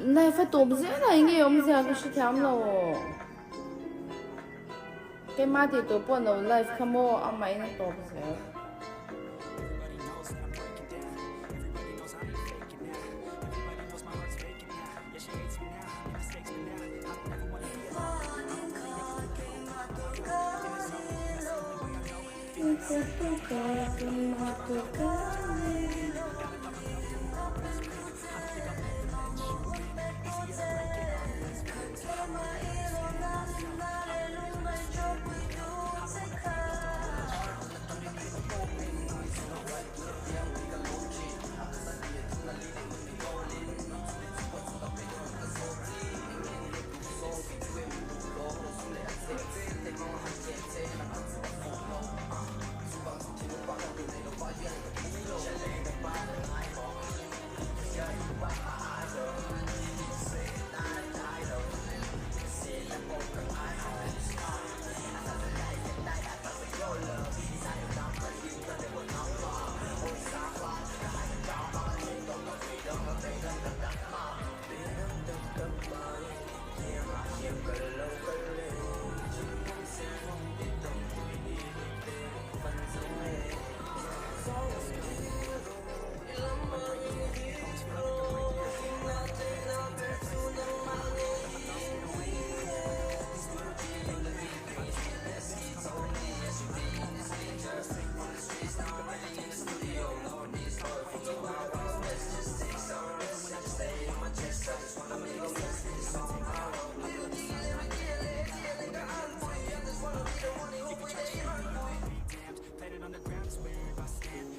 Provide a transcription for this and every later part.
Live a tawp zel a enge awmzia ka hrethiam lo. Keimah tih tur pawh lo live kha maw amah in a tawp zel.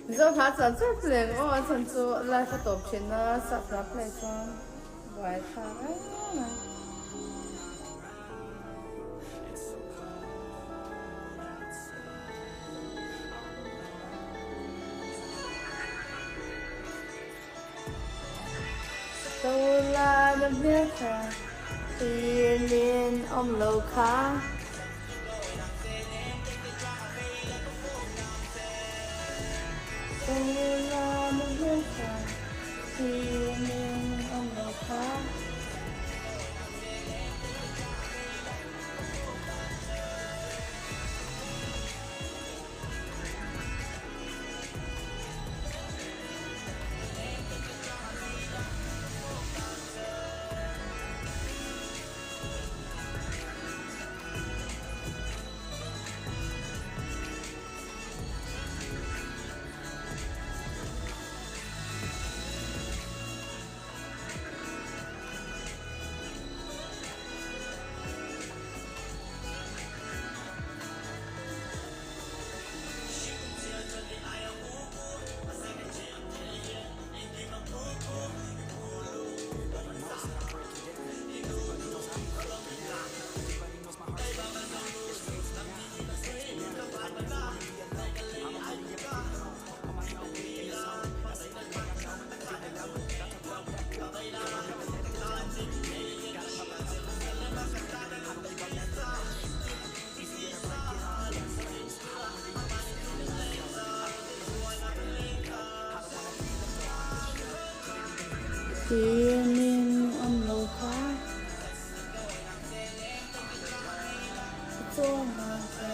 Mizo hla char char play ang aw a chhan chu live a tawp thin a sap hla play chuan buai thlak em a. Tolana hmeltha thilin awm lo kha. Tolana hmeltha thilin awm lo kha. Tinin awm lo kha Chawma che.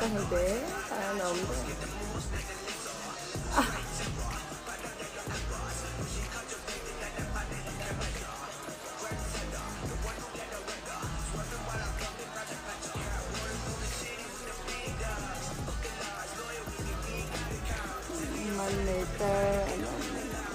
Ka hmu ve ta an awm ber. Monitor an awm mai a.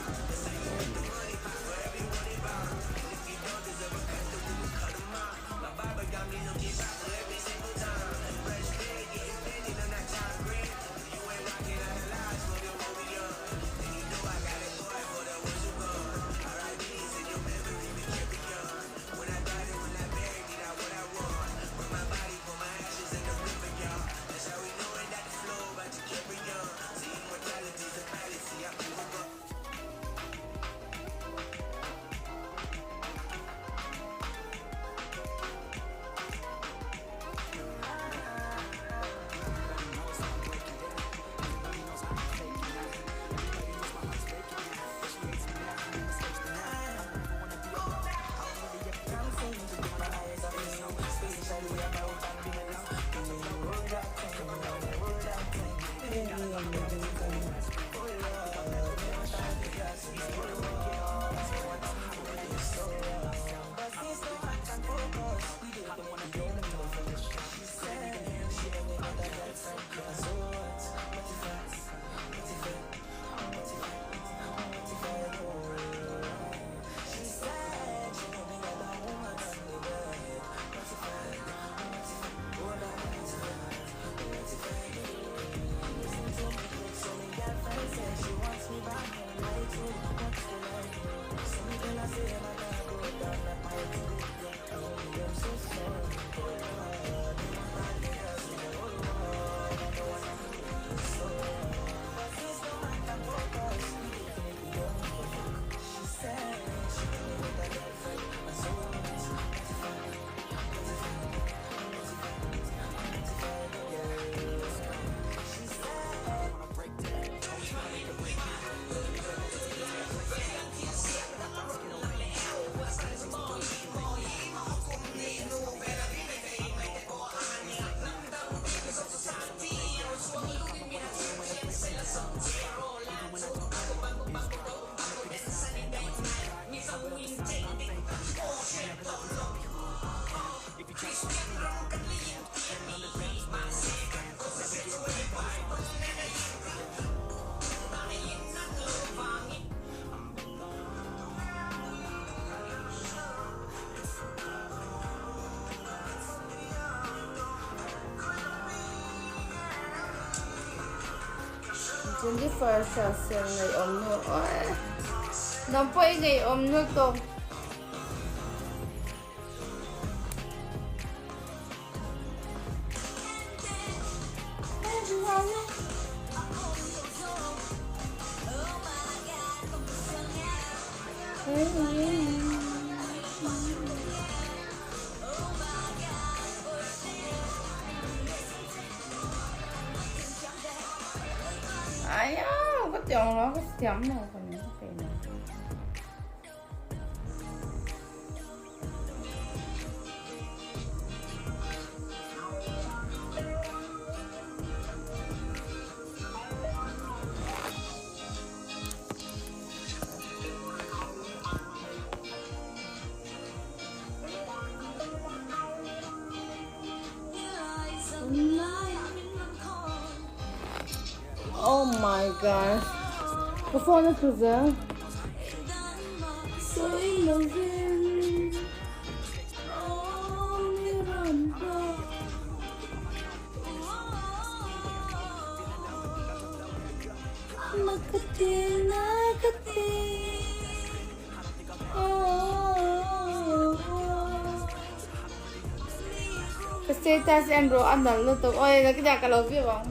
Jennifer Hrahsel ngeiawm nu awi nang pawh i ngeiawm nu tawp. Ai a, ka tiang lo, ka siam lo ka ni ka pe lo. Oh my gosh. Ka phone a tlu zel. Ka status en rawh a nalh lutuk awi la ka ka lo view ang.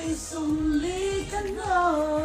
Vawi 40 ka hnawl.